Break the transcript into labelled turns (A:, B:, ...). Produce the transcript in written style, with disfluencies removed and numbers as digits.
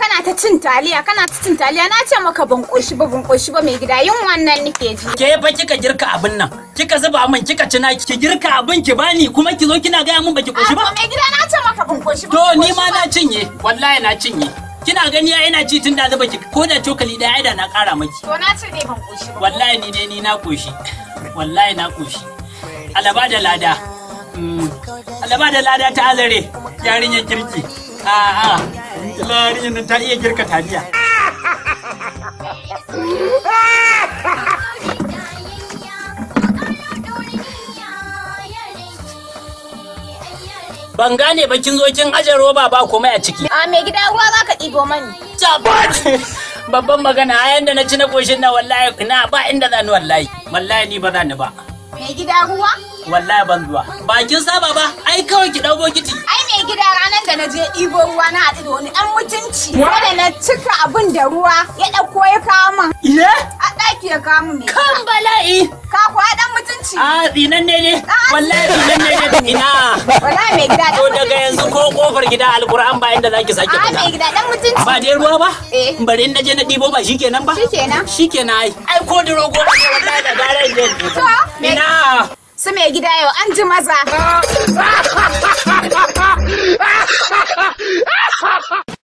A: kana ta cin taliya, kana ta cin taliya. Na ce maka ban koshi ba, ban koshi ba mai gida. Yin wannan nake ji.
B: Ke fa kika girka abin nan, kika zuba min, kika ci na ki girka abin ki bani, kuma ki zo kina gaya min baki koshi ba.
A: To mai gida, na ce maka ban koshi ba.
B: To ni ma na cinye, wallahi na cinye. Kina gani ya ina ci tun da zuba ki ko da cokali ɗaya ai da na ƙara maki.
A: To na ce dai ban koshi ba.
B: Wallahi ni dai ni na koshi. Wallahi na koshi. Alaba da lada. Alaba da lada ta azare yarinyar kirki. A'a, yarinyar nan ta iya girka taliya. Ban gane ba, kin zo kin aje roba ba komai a ciki.
A: A mai gida, ruwa za ka ɗibo mani.
B: Babban magana, a yanda na ci na koshin na, wallahi na ba inda za ni, wallahi. Wallahi ni ba za ni ba.
A: Mai gida, ruwa?
B: Wallahi ban zuwa. Ba kin saba ba, ai kawai ki dau bokiti.
A: Ai mai gida, ranar da na je ɗibo ruwa na haɗu da wani ɗan mutunci. Wanda na cika abin da ruwa ya ɗauko ya kawo min.
B: Iye?
A: A ɗaki ya kawo min mai gida.
B: Kan bala'i.
A: Ka kuwa ɗan mutunci.
B: A tsinan ne ne. Wallahi tsinan ne ne. Ina.
A: Wallahi mai gida
B: To
A: ɗan
B: daga
A: mutunci.
B: yanzu ko kofar gida, alkur'an ba inda zaki sake
A: A
B: fita.
A: mai gida, ɗan mutunci.
B: Ba dai ruwa ba?
A: Eh.
B: Bari in naje na ɗibo, ba shikenan ba?
A: Shikenan.
B: Shikenan ai. Ai ko duro goma ne, wallahi da gara in je in ɗibo.
A: To, me-
B: Ina.
A: Su mai gida, yau an ji maza.